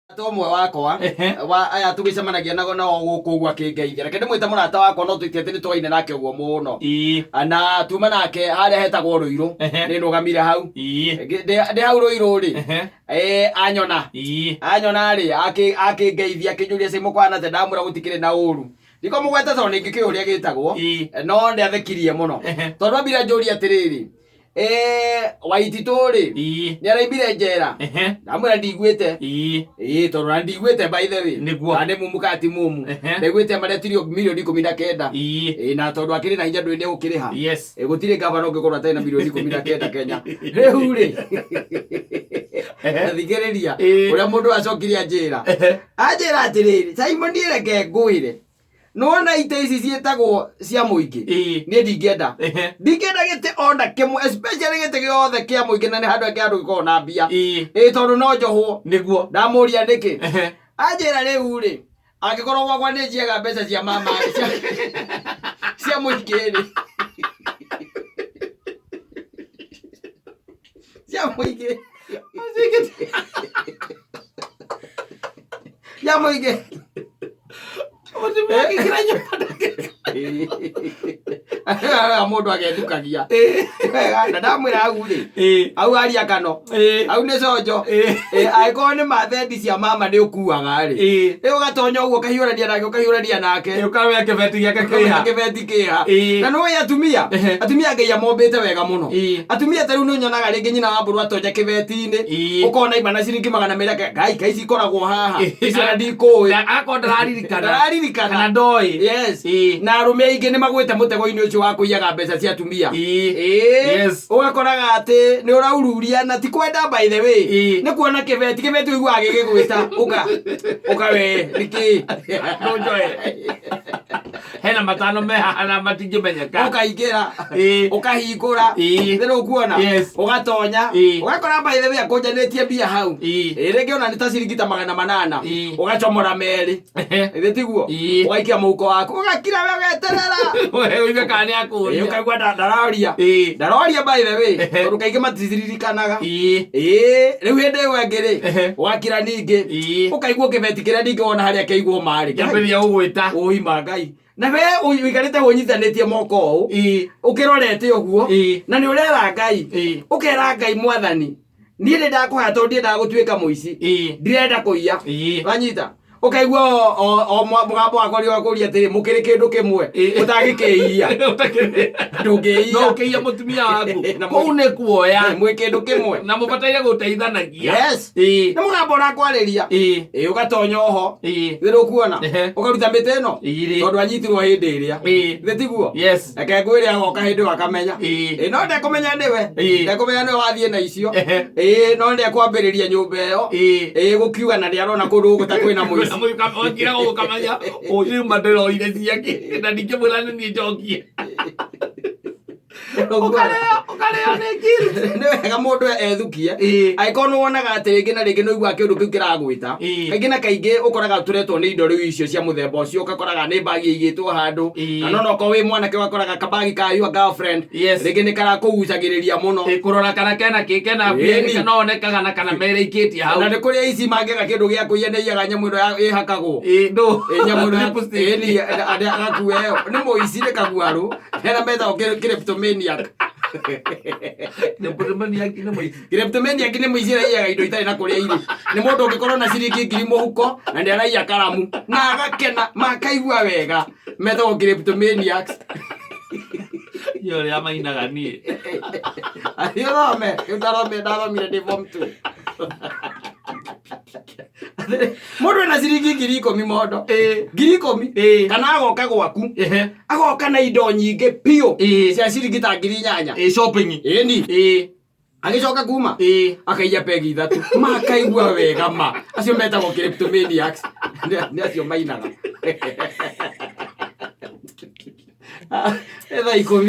Mũrata ũmwe wakwa wa aya tũgĩcemanagia nago nao gũkũ ũguo akĩngeithia. Reke ndĩmwĩte mũrata wakwa, no tũitie atĩ nĩ twaine nake ũguo mũno. Na tuma nake harĩa hetagwo Rũirũ. Nĩ nũgamire hau. Ndĩ hau Rũirũ rĩ, anyona. Anyona rĩ, akĩngeithia, akĩnjũria Simũ kwana atĩa, ndamwĩra gũtikĩrĩ na ũru. Ndikũmũgweta tondũ nĩ ngĩkĩũĩ ũrĩa gĩtagwo, no nĩ athekirie mũno. Tondũ ambire anjũria atĩrĩrĩ, Waititũ rĩ, nĩ araimire njera? Ndamwĩra ndiguĩte. Ĩĩ, tondũ na ndiguĩte, by the way. Kana nĩ mumu kana ti mumu. Ndaiguĩte maretirio mirioni 19. Ĩĩ, na tondũ akĩrĩ na hinya ndũĩ nĩ egũkĩrĩha. Ĩĩ, gũtirĩ gavana ũngĩkorwo atarĩ na mirioni 19 Kenya. Rĩu rĩ, thikĩrĩria ũrĩa mũndũ acokire anjĩra. Anjĩra atĩrĩrĩ, Simon, reke ngwĩre. Nĩwona itĩ ici ciĩtagwo cia mũingĩ? Niĩ ndingĩenda. Ndingĩenda gĩtĩ ona kĩmwe, especially gĩtĩ gĩothe kĩa mũingĩ, na nĩ handũ hangĩ handũ gĩkoragwo na mbia. Ĩĩ, tondũ no njohwo. Ndamũria nĩkĩ. Anjĩra rĩu rĩ, angĩkorwo gwakwa nĩ njiaga mbeca cia mama rĩ, cia mũingĩ rĩ, cia mũingĩ, cia mũingĩ. Mũtumia akĩingĩra nyũmba. Mũndũ agethukagia na ndamwĩra hau rĩ, hau aria kano, hau nĩ conjo. Angĩkorwo nĩ mathendi cia mama nĩ ũkuaga rĩ, ĩ ũgatonya ũguo ũkahiũrania nake, ũkahiũrania nake. Ũkamenya kĩbeti gĩake kĩha. Kĩbeti kĩha. Na nĩ atumia, atumia Ngai amombĩte wega mũno. Atumia ta rĩu nĩ ũnyonaga rĩngĩ nyina wa mbũrũ atonya kĩbeti-inĩ, ũkona ima na ciringi 200. Ngai, ngai cikoragwo haha icio na ndikũĩ. Akorwo ndararirikana. Ndararirikana. Kana ndoĩ. Yes. Na arũme aingĩ nĩ magwĩte mũtego-inĩ ũcio wa kũiyaga mbeca cia atumia. Ĩĩ. Ũgakoraga atĩ nĩ ũraururia na ti kwenda, by the way. Nĩ kuona kĩbeti, kĩbeti ũiguaga gĩgĩgwĩta, ũka ũka we nĩkĩ. Ndũnjoe. Hena matano me haha na matingĩmenyeka. Ũkaingĩra, ũkahingũra. Nĩ ũkuona. Ũgatonya, ũgakora, by the way, akũnjanĩtie mbia hau. Ĩĩ, rĩngĩ ona nĩ ta ciringi ta 800. Ũgacomora merĩ. Ĩthĩ tiguo? Ũgaikia mũhuko waku, ũgakira we, ũgeterera. Ũigue kana nĩ akũria. Ũkaigua ndaroria. Ndaroria, by the way, tondũ kaingĩ matiririkanaga. Ĩĩ, rĩu hĩndĩ ĩyo ĩngĩ rĩ, ũgakira ningĩ, ũkaigua kĩbeti kĩrĩa ningĩ wona harĩa kĩaigwo marĩ. Kĩambĩrĩria gũgwĩta. Ũima Ngai, na we ũikarĩte ũnyitanĩtie moko ũũ, ũkĩrorete ũguo, na nĩ ũrera Ngai, ũkera Ngai, Mwathani, niĩ nĩ ndakũhaya tondũ ndiendaga gũtuĩka mũici, ndirenda kũiya. Wanyita, ũkaigua o mũgambo wakwa nĩ ũgakũria atĩrĩ, mũkĩrĩ kĩndũ kĩmwe ũtangĩkĩiya? Ndũngĩiya. No ũkĩiya mũtumia waku? Kũu nĩ kuoya. Mwĩ kĩndũ kĩmwe. Na mũbataire gũteithanagia. Yes. Nĩ mũgambo ũrakwarĩria. Ĩĩ, ũgatonya oho. Thĩ ndũkuona. Ũkaruta mĩtĩ ĩno. Tondũ anyitirwo hĩndĩ ĩrĩa. Thĩ tiguo? Yes. Reke ngwĩre, agoka hĩndĩ ĩyo akamenya. Ĩĩ, no ndekũmenya nĩwe. Ndekũmenya nĩwe wathiĩ na icio. Ĩĩ, no nĩekwambĩrĩria nyũmba ĩyo. Ĩĩ, gũkiuga na nĩarona kũndũ gũkũ ta kwĩna mũici. Wakira gũkamenya ũyũ ndĩroire ciake na ndingĩmwĩra nĩ niĩ njokie. Ũkarĩo, ũkarĩo nĩ guilt. Nĩ wega mũndũ ethukie. Angĩkorwo nĩ wonaga atĩ rĩngĩ na rĩngĩ nĩ ũiguaga kĩũndũ kĩu kĩragwĩta. Kaingĩ na kaingĩ ũkoraga tũretwo nĩ indo rĩu icio cia mũthemba ũcio, ũgakoraga nĩ mbagi ĩigĩtwo handũ. Kana ona okorwo wĩ mwanake, ũgakoraga kabagi ka your girlfriend rĩngĩ nĩ karakũgucagĩrĩria mũno. Kũrora kana kena kĩ kena mbia, no one kagana kana merĩ ikĩtie hau. Na nĩ kũrĩ ici mangĩaga kĩndũ gĩa kũiya, nĩ aiyaga nyamũ ĩno ĩhakagwo. Ndũ. Nyamũ ĩno Lipstick. Ĩni, agakua ĩyo nĩ mũici, nĩ kaguarũ hena metagwo kleptomaniac. Kleptomaniac nĩ mũici. Kleptomaniac nĩ mũici araiyaga indo itarĩ na kũrĩa irĩ. Nĩ mũndũ ũngĩkorwo na ciringi 1000 mũhuko na nĩ araiya karamu na agakena makaigua wega, metagwo kleptomaniacs. Iyo ũrĩa mainaga niĩ. Ũthome ũtathome, ndathomire ndĩ form 2. Mũndũ ena ciringi 10,000 mondo, 10,000, kana agoka gwaku, agoka na indo nyingĩ biũ cia ciringi ta 8,000. Shopping. Ĩni. Agĩcoka kuma akaiya pegi ithatũ, makaigua wega ma. Acio metagwo kleptomaniacs. Nĩ acio mainaga. Nĩ thaa 10.